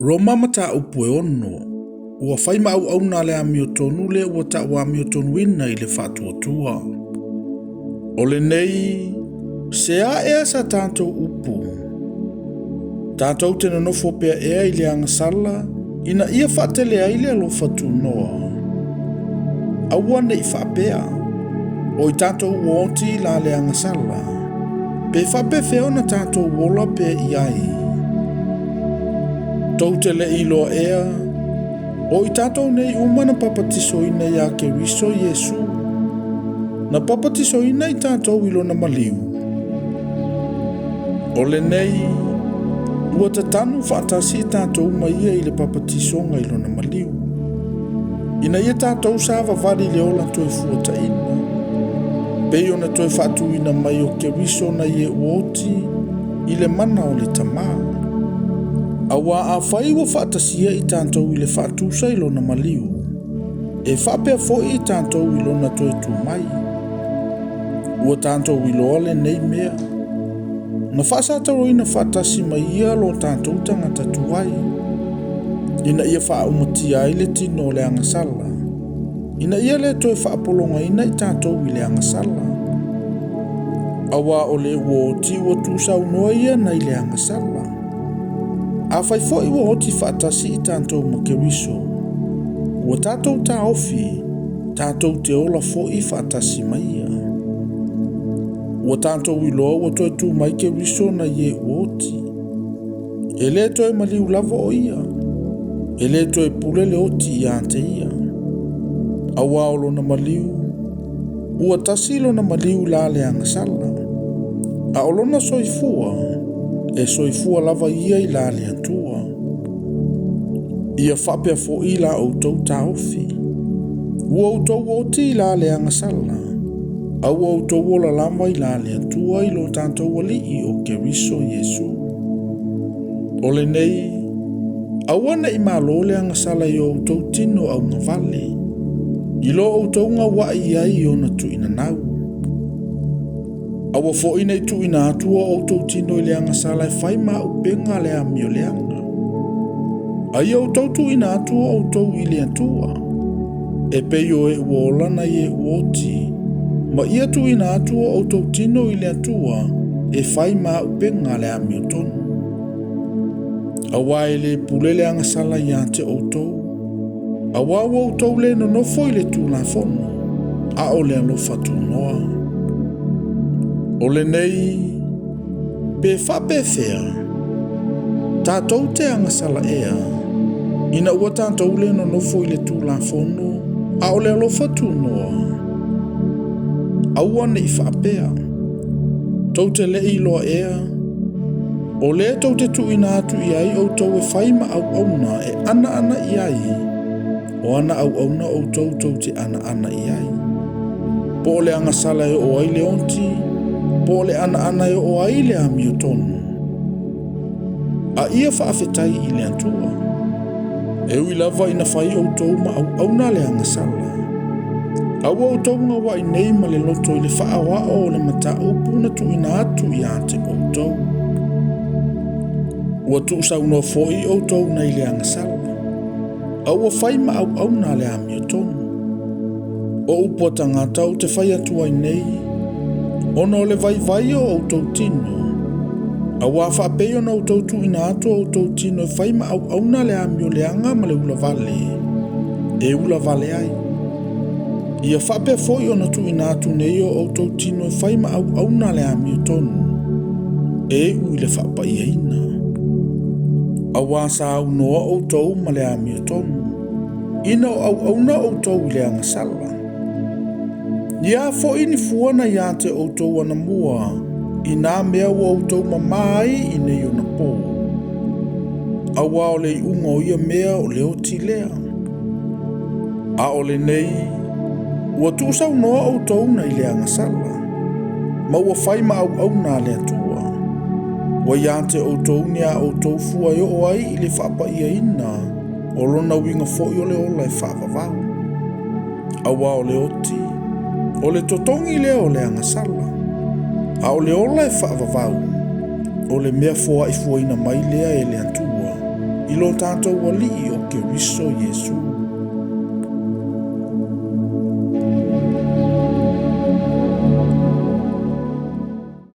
Roma Mataupu e 6, Ua fai ma auauna a le amiotonu le ua tauamiotonuina i le faatuatua. O lenei, se a ea sa tatou upu? Tatou te nonofo pea ea i le agasala ina ia faatele ai le alofa tunoa. Aua ne i faapea, o i tatou ua oti la le agasala, pe faapefea ona tatou ola pea i ai. Tou te le i iloa ea, o i tatou nei uma na papatisoina iā Keriso Iesu, na papatisoina i tatou i lona maliu. O lenei, ua tatanu faatasi i tatou ma ia i le papatisoga i lona maliu, ina ia tatou savavali i le ola toe fuataina, pei ona toe faatuina mai o Keriso nai e ua oti i le mana o le Tamā. Auā afai ua faatasia i tatou i le faatusa i lona maliu, e faapea foi i tatou i lona toe tu mai. Ua tatou iloa lenei mea, na faasataroina faatasi ma ia lo tatou tagata tuai, ina ia faaumatia ai le tino o le agasala, ina ia le toe faapologaina i tatou i le agasala. Auā o le ua oti ua tuusaunoa ia nai le agasala. Afai foi ua oti faatasi i tatou ma Keriso, ua tatou taofi, tatou te ola foi faatasi ma ia. Ua tatou iloa ua toe tu mai Keriso nai e ua oti. E le toe maliu lava o ia, e le toe pule le oti ia te ia. Auā o lona maliu, ua tasi lona maliu la le agasala, a o lona soifua, e soifua lava ia i la le Atua. Ia faapea foi la outou taofi, ua outou oti i la le agasala, a ua outou ola lava i la le Atua i lo tatou Alii o Keriso Iesu. O lenei, aua ne i malo le agasala i o outou tino augavale, i lo outou gauai i ai i ona tuuinanau. Aua foi ne i tuuina atu o outou tino i le agasala e fai ma auupega le amioleaga. A ia outou tuuina atu o outou i le Atua, e pei o e ua ola nai e ua oti, ma ia tuuina atu o outou tino i le Atua e fai ma auupega le amiotonu. Auā e le pule le agasala ia te outou, auā ua outou le nonofo i le Tulafono, a o le alofa tunoa. O lenei, pe faapefea, tatou te agasala ea, ina ua tatou le nonofo i le Tulafono, a o le alofa tunoa. Aua ne i faapea, tou te le i iloa ea, o lea tou te tuuina atu i ai outou e fai ma auauna e anaana i ai, o ana auauna outou tou te anaana i ai. Po o le agasala e oo ai le oti, po o le anaana e oo ai le amiotonu. A ia faafetai i le Atua, e ui lava ina fai outou ma auauna le agasala, a ua outou gauai nei ma le loto i le faaoao o le mataupu na tuuina atu ia te outou. Ua tuusaunoa foi outou nai le agasala, a ua fai ma auauna le amiotonu. O upu a tagata ou te fai atu ai nei, ona o le vaivai o outou tino, auā faapei ona outou tuuina atu o outou tino e fai ma auauna le amioleaga ma le ulavale, e ulavale ai. Ia faapea foi ona tuuina atu nei o outou tino e fai ma auauna le amiotonu, e iu i le faapaiaina. Auā sa aunoa outou ma le amiotonu, ina o auauna outou i le agasala. Ia foi ni fua na ia te outou anamua, i nā mea ua outou mamā ai i nei ona pō. Auā o le iuga o ia mea o le oti lea. A o lenei, ua tuusaunoa outou nai le agasala, ma ua fai ma auauna a le Atua. Ua ia te outou ni a outou fua e oo ai i le faapaiaina o lona uiga foi o le ola e faavavau. Auā o le oti, o le totogi lea o le agasala, a o le ola e faavavau, o le mea foaifuaina mai lea e le Atua, I lo tatou Alii o Keriso Iesu.